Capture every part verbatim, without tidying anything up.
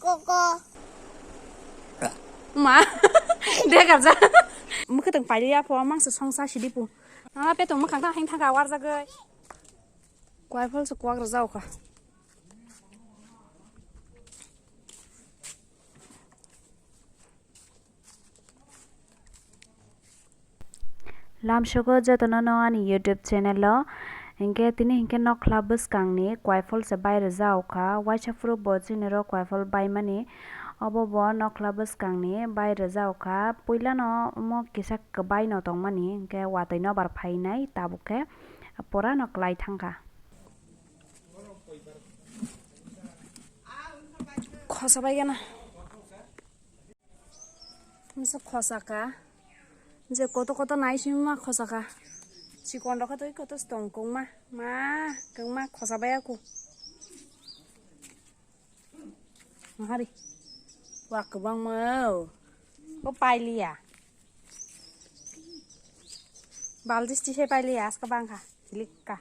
Koko. Ma. Degarja. Mukhe tong pailiya po, mangsa songsa sidi po. Ala pe tong mukhang ta heng thangka warjagoi. Kwai phal se kwak rwjak kha. Lamsogo jotono no ani YouTube channel o, hinkhe tini hinkhe nokla bwskangni kwai phal se bai rwjak kha, waisa phuru bo chini ro kwai phal baimani, obo bo nokla bwskangni bai rwjak kha, puilano omo kisa kwbai no tongmani, hinkhe watwi nobar phainai tabuk khe pura no kwlai thangkha. Khosa bai gana. Misa khosa ka. Je koto koto nai simi ma khosa ka. Chikon rokha toi koto stong kong ma. Ma, kong ma khosa bai aku. Mahari. Wak bang ma. Ko pailiya. Baldis tisai pailiya aska bangkha. Kilik ka.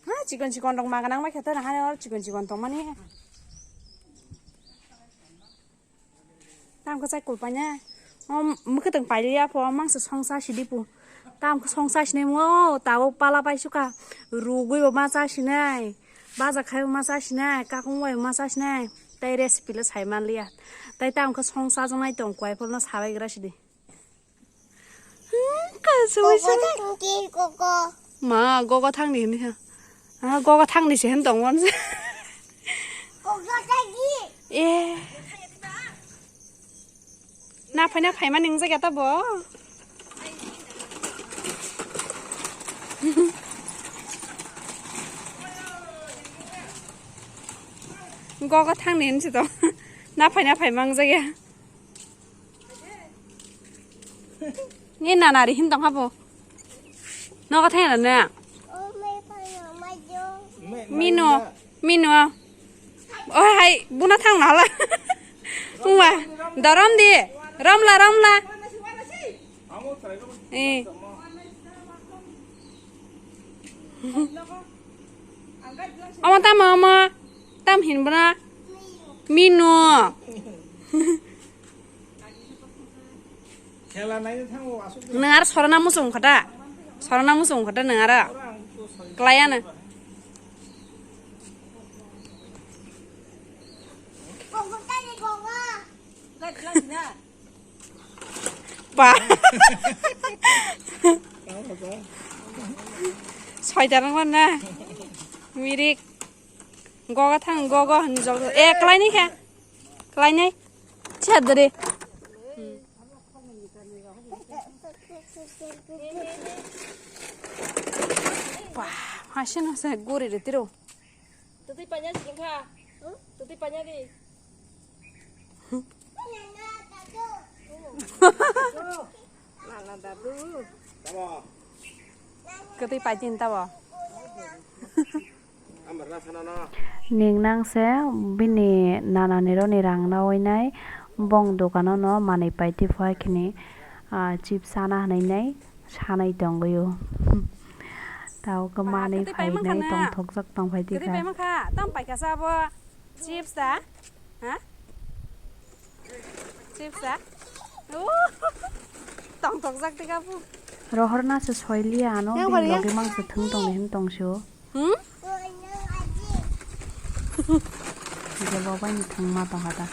Ha, chikon chikon rok maga nang bai khe to, nahani oro chikon chikon tongmani. Tam khe chai kulpaina. O, mwkhwtwng pailiya pho, mangsa songsa sidi pu. Tam khe songsa sinai mo, tabuk pala paisuka. Rugwi bo ma cha sinai. Baja khai bo ma cha sinai, kakung bai bo ma cha sinai. Tai recipe le sai manliya. Tai tam khe songsa jongnai tong kwai phol no sabai gra sidi. Hmm, kasui Koko sa. Thangki, koko. Ma, gogo thangni hini ha. Ah, gogo thangni se hen tong mon se. Koko thangki. Eh. Na phai, na phai ma ning jaga ta bo. Gogo thangni hini se to. Na phai, na phai mang jaga. Ni nana ri hin tong habo. Nogo thang na na. Mino, mino. Oh hai, buna thang na la. Uwa, daram di. Ramla, ramla. Eh. Ama tamo ama. Tam hin buna. Mino. Khela naina thango aswk. Nwng aro sorana muchung kha da? Sorana muchung kha da nwng aro? Oro ang to sori. Klai ano. Ba. Tamo to. Soita rang na. Mirik. Gogo thang, gogo hinwi jok. Eh, klai ni kha. Klai nai. Chadri. Wah, hasin hasin guri re tiro. Tuti panya sing kha. Tuti panya di. Nana dadu. Kwtwi paitin tabo. Ningnang se bini nanani roni rang nawi nai bong dukano no manwi paiti phai khini, ah, chips sana hinwi nai sanai tongwi o. Tao khe ba, manwi kwtwi phai paimang nai khana? Tongthokjak tong phai Kwtwi tikha. Paimang kha? Tam paikha sa abo chips da? Ha? Chips da? Oh! Tongthokjak tikha bu. Rohorna se soiliya ano. Yang bini bari ya? Logi mang se thung tong ni hin tong sio. Hmm? Jebo bai ni thwngma tongkha ta.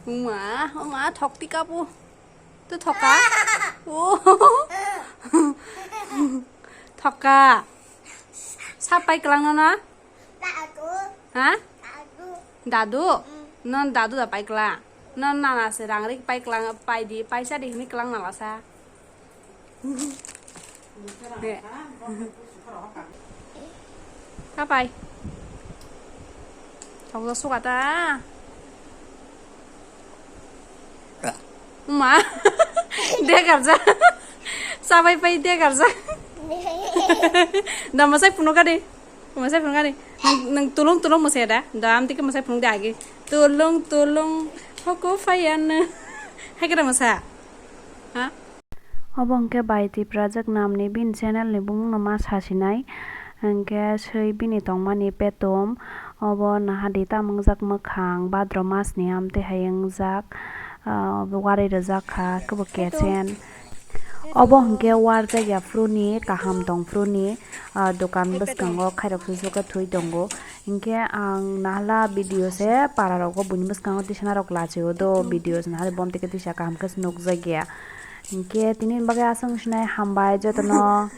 Uma, uma, thok tika pu. Tu thoka? Oh. Thoka. Sapai kelang no na? Ha? Dadu? Non dadu da pai kla. Non nana se rang rik pai kla, pai di, paisa di hini klang nala sa. He. Ka pai. Thok da suka ta. Ma. Degarja. Sabai pai degarja. Da masai puno ka de. Masai phunukani. Nang, nang tulung tulung masai da. Da amtike masai phunuk da agi. Tulung tulung hoko phaiyan. Hai kira masa. Ha? Obo hwnkhe bai Tiprajak namni bini channel ni bumung no ma sasinai, hwnkhe swi bini tongmani petom, obo nahadi tamungjak mwkhang bhadra mas ni amtwi hai wngjak, ah, obo warwi rwjak kha kebo kechen. Obo hwnkhe warjak ya phuru ni kaham tong phuru ni, ah, dokan bwskango khairok susu khe thwi tongo. Hinkhe ang nahla video se para rogo buini bwskango tisana rok lachi o do video se nahari bom tike tisa kaham khe se nukjak ya. Hinkhe tini bagwi aswk sinai hambai jotono.